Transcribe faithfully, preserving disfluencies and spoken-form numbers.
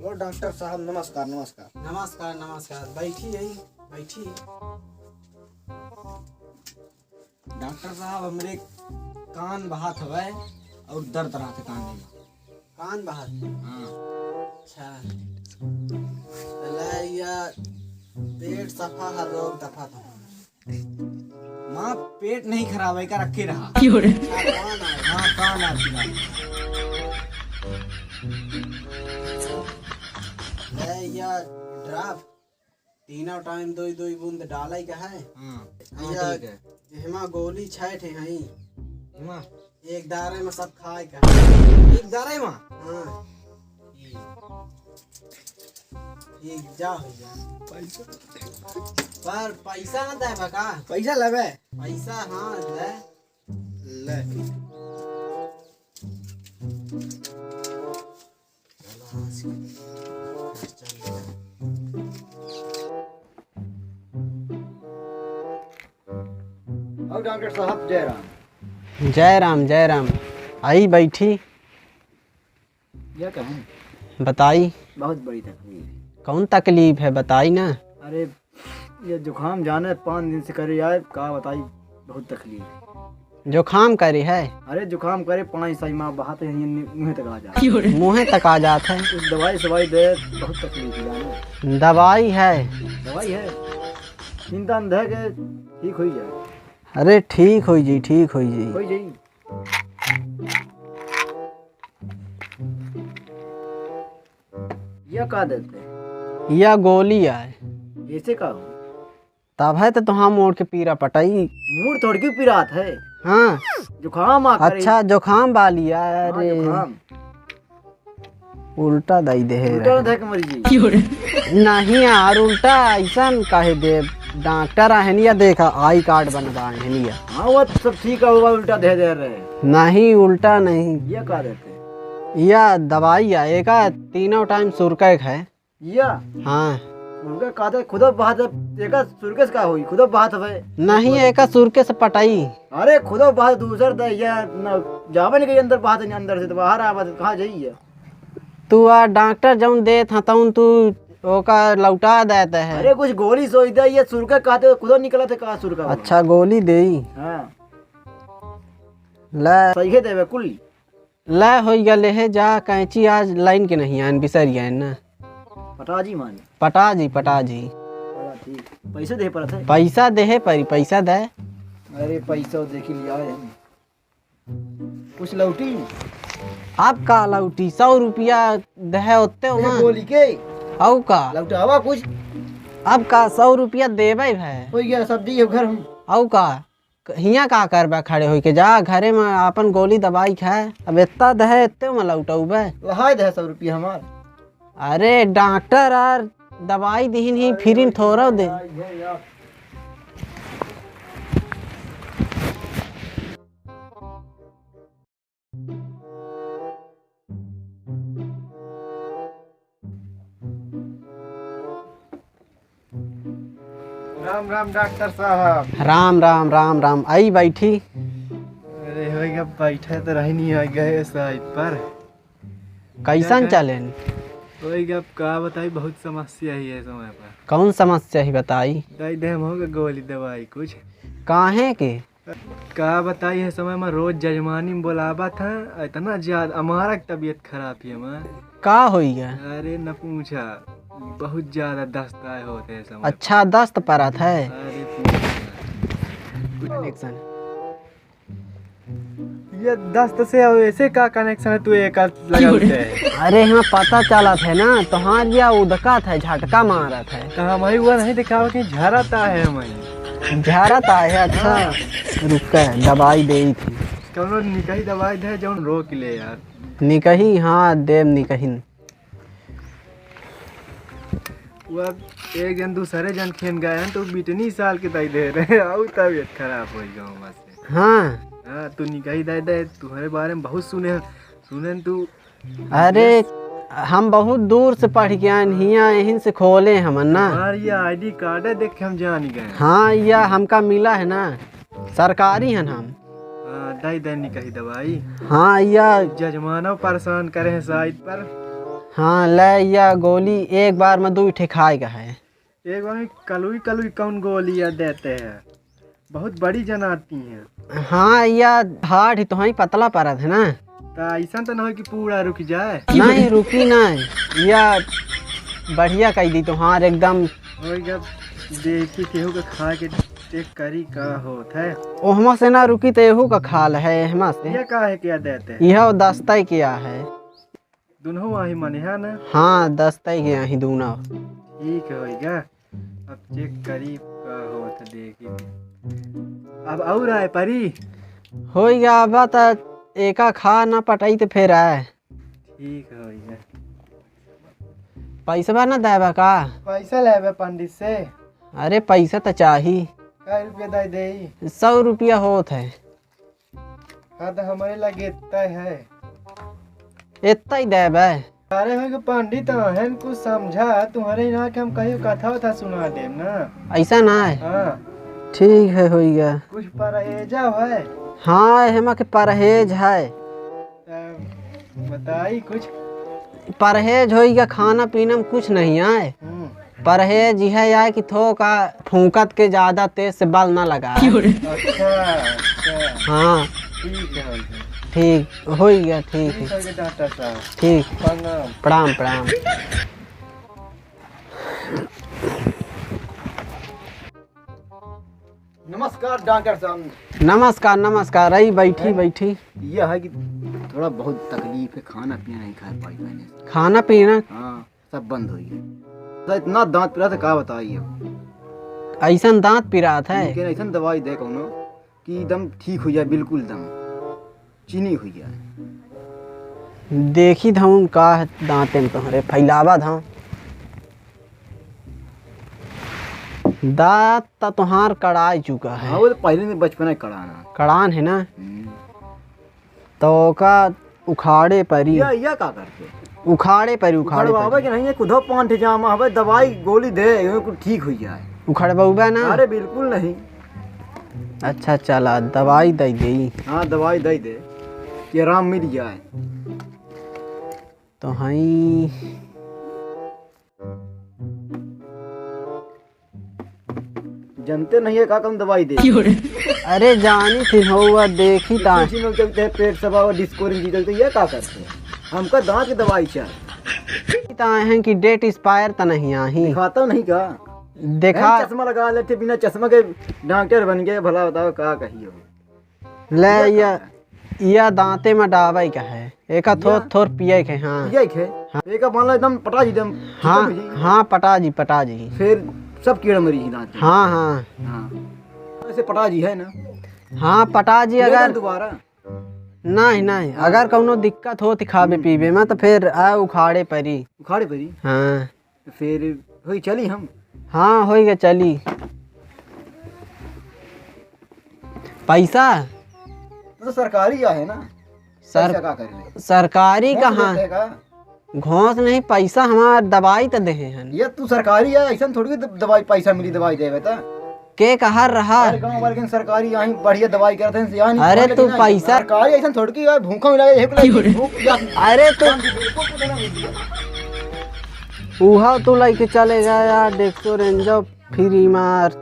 लो डॉक्टर साहब, नमस्कार, नमस्कार। नमस्कार, नमस्कार। बैठी यही, बैठी। डॉक्टर साहब, हमरे कान बहात हवे और दर्द रहत है कान में। कान बहात? हाँ। अच्छा। तले या पेट सफा है, रोग दफा तो। माँ, पेट नहीं खराब है, का रखे रहा। क्यों रे? अच्छा, कान आ। हाँ, कान आ पूरा। ले या ड्राप। तीनों टाइम दो दो बूंद डाले का है। हाँ, हाँ, भैया, ठीक है। एहमा गोली छह ठे हैं। एहमा? एक दारे में सब खाए का है। एक दारे में? हाँ। ठीक, जा भैया। पैसा। पर पैसा ना दे बका। पैसा लेबे? पैसा, हाँ, ले। ले। और डॉक्टर साहब, जय राम। जय राम, जय राम। आई बैठी। या कहूँ? बताई। बहुत बड़ी तकलीफ है। कौन तकलीफ है, बताई ना। अरे, ये जुकाम जाने पाँच दिन से करे आए, का बताई, बहुत तकलीफ है। जुकाम करे है? अरे, जुकाम करे, पाँच साई माँ बहात है, ये मुँह तक आ जात है। मुँह तक आ जात है। कुछ दवाई सवाई दे, बहुत तकलीफ है जाने। दवाई है? दवाई है, तीन दिन धै के ठीक होइ जाए। अरे, ठीक होइ जाई, ठीक होइ जाई। होइ जाई। या का देते? या गोली आए। ऐसे का हो? तब है तो तुहां मूड़ के पीरा पटाई। मूड़ थोड़की पिरात है। हाँ। जुकाम आ करे। अच्छा, जुकाम वाली, हाँ, अरे। जुकाम। उल्टा दई दे है। उल्टा ना धै के मरी जी। नहीं यार, उल्टा ऐसा काहे दे? डॉक्टर आहन या देखा, आई कार्ड बनवा आहन या। हाँ, वो सब ठीक है, वो उल्टा दे दे रहे। नहीं, उल्टा नहीं। या का देते? या दवाई है, एका तीनों टाइम सुरका एक है। या? हाँ। उनका कहते खुदा बात है, एका सुरके से का होई? खुदा बात है। नहीं, एका सुरके से पटाई। अरे खुदा बात दूसर दे, या न जावे नहीं कहीं अंदर बात है, अंदर से तो बाहर आवा, तो कहाँ जाइए? तू आ डॉक्टर जौन देत ह, तौन तू ओका लौटा देत है। अरे कुछ गोली सोई दे, ये सुरका कहते खुदा निकला थे, कहाँ सुरका वाला? अच्छा, गोली देई। हाँ। ले। सही है देवे कुल। ले, होई गले है, जा, कैंची आज लाइन के नहीं आन, बिसर गए ना। पटाजी माने? पटाजी, पटाजी। बड़ा ठीक। पैसे दे पड़त है? पैसा देहे परी, पैसा दे। अरे, पैसा देखी लिया है। कुछ लौटी? अब का लौटी? सौ रुपया देहे ओत्ते ये वहाँ। गोली के? औ का? लौटावा कुछ? अब का, सौ रुपया देबे भाई? हो गया, सब दिए घर हम। औ का? हियाँ का करबे खड़े होइके? जा घरे में आपन गोली दवाई खाए। अब एत्ता दहे, एत्ते में लौटौबे। लहाय दहे सौ रुपया हमार। अरे डॉक्टर आर दवाई दिहिन ही, फिरिन थोड़ो दे। राम राम डॉक्टर साहब। राम राम, राम राम। आई बैठी। अरे होई गप, बैठे तो रही नहीं, होई गए साइड पर। कैसन चलेन? होई गप, का बताई, बहुत समस्या ही है समय पर। कौन समस्या ही बताई? दई दे हम होगा गोली दवाई कुछ। काहे के? का बताई, है समय में रोज जजमानी में बोलावत है, इतना ज्यादा हमारा तबीयत खराब है हमार। का होई है? अरे न पूछा, बहुत ज्यादा दस्त आए होते हैं समय। अच्छा, दस्त परत है। अरे पूछा। कनेक्शन। ये दस्त से और ऐसे का कनेक्शन है, तू एक हाथ लगा होते है? अरे हाँ, पता चलत है ना, तोहार या उदकत है, झटका मारत है। तो हम ही वो नहीं दिखावा कि झरता है हम ही। झरता है, अच्छा। रुक के दवाई दे थी। कौनो निकही दवाई दे जौन रोक ले यार। निकही, हाँ, देव निकहिन। वो अब एक जन दूसरे जन खेन गए हैं तो बिटनी साल के दई दे रहे हैं, और तबीयत खराब हो गई हमार से। हाँ। हाँ, तू निकही दे दे, तुम्हारे बारे में बहुत सुने हैं, सुने हैं तू। अरे, हम बहुत दूर से पढ़ के आए हैं, हियाँ यहीं से खोले हमन ना। हमार ये आईडी कार्ड है, देख के हम जान गए हैं। हाँ, या हमका मिला है ना, सरकारी है ना हम। हाँ, दे देनी कही दवाई। हाँ, या जजमानो परेशान करे हैं साइड पर। हाँ, ले, या गोली एक बार में दुइ ठे खाए का है। एक बार में कलुई कलुई कौन गोलियां देते हैं, बहुत बड़ी जनाती हैं। हाँ, या हार्ट ही तो ही पतला परत है ना। तो ऐसा तो ना हो कि पूरा रुक जाए। नहीं, रुकी ना, या बढ़िया कह दी तोहार एकदम। हो गया, देखी केहू का खा के चेक करी का होत है। ओहमा से ना रुकी तो एहू का खाल है, एहमा से। ये का है, क्या देते हैं? यह दस्ता क्या है? दुनों आही मने है ना? हाँ, दस्ता के आही दूना। ठीक है, होइगा। अब चेक करी का होत है, देखी। अब और आए परी? होइगा, अब त एका खा ना पटाई त फिर आए। ठीक है, होइगा। पैसवा ना देबा का? पैसा लेबे पंडित से। अरे, पैसा त चाही। कै रुपया दे देई? सौ रुपया होत है। हाँ, तो हमरे लगे इतना है। इतना ही देबे। अरे, हम के पंडित हन, कुछ समझा, तुम्हारे यहाँ के हम कहीं कथा उथा सुना देब ना। ऐसा ना है? हाँ। ठीक है, होइगा। कुछ परहेजा है? हाँ, एहमा के परहेज है। तब बताई कुछ। परहेज होइगा, खाना पीना में कुछ नहीं आए। हम्म। परहेज यह है कि थोका फूंकत के ज्यादा तेज से बल ना लगा। अच्छा, अच्छा। हाँ। ठीक है, ठीक। ठीक, होइगा, ठीक है। ठीक है डॉक्टर साहब। ठीक। प्रणाम। प्रणाम, प्रणाम। नमस्कार डॉक्टर साहब। नमस्कार, नमस्कार। आई बैठी, हैं? बैठी। यह है कि थोड़ा बहुत तकलीफ है, खाना पीना नहीं खा पाई मैंने। खाना पीना? हाँ, सब बंद हो गया। तो इतना दांत पिरात है, का बताई अब। ऐसन दांत पिरात है? लेकिन ऐसन दवाई दे कौनो कि एकदम ठीक हो जाए, बिल्कुल दम चीनी हो जाए। देखी धाऊं का है दांते में तोहरे, फैलावा धाऊं। दांत त तोहार कड़ाई चुका है। हाँ, वो तो पहले में बचपन है कड़ाना। कड़ान है ना? हम्म। तो का उखाड़े परी। या, या का करते? उखाड़े परी, उखाड़े उखड़वावे परी। के नहीं है, खुदो पांठ जामा हवे, दवाई गोली दे, यूं कुछ ठीक हो जाए। उखड़बउबे ना? अरे बिल्कुल नहीं। अच्छा चला, दवाई दे दे। हाँ, दवाई दे दे कि आराम मिल जाए। तो हई जनते नहीं है का कौन दवाई दे। अरे जानी थी हो, वह देखी ता। इसी में चलते हैं पेट सवा और डिस्कोरिन जी चलते, ये का करते हैं? हमका दांत की दवाई चाहिए। ता है कि डेट एक्सपायर तो नहीं आही। दिखाता नहीं का? देखा। हैं, चश्मा लगा लेते, बिना चश्मा के डॉक्टर बन गए, भला बताओ का कही हो? ले या या, का है? या दांते में डाबै का है, एका थोर या? थोर पिए के, हाँ। पिए के? हाँ। एका मान लो एकदम पटा जी दम, हाँ, चिकन हो जी। हाँ, पटा जी, पटा जी। फिर सब कीड़ा मरी जी दांत में। हाँ, हाँ। हाँ। ऐसे पटा जी है ना? हाँ, पटा जी। ले अगर ना दोबारा? नहीं, नहीं, अगर कौनो दिक्कत होत खाबे हम्म। पीबे में, तो फिर आ उखाड़े परी। उखाड़े परी? हाँ। तो फिर होई चली हम? हाँ, होई गया, चली। पैसा? तो सरकारी आहे ना? सर-, पैसा का करी? सरकारी कहाँ? घोंस नहीं, पैसा हमार दवाई तो देहे हन। ये तू सरकारी है, ऐसा थोड़ी द-, दवाई पैसा मिली दवाई देवे तो। के कहर रहा? अरे गाँव वाले के सरकारी यहाँ बढ़िया दवाई करते हैं, यहाँ नहीं अरे खाने तू की ना। पैसा सरकारी ऐसा थोड़ी की यार, भूखा मिला के एक लाख भूख या अरे तू उहा तू लेके चले जा यार, डेक्सो रेंजो फ्री मार।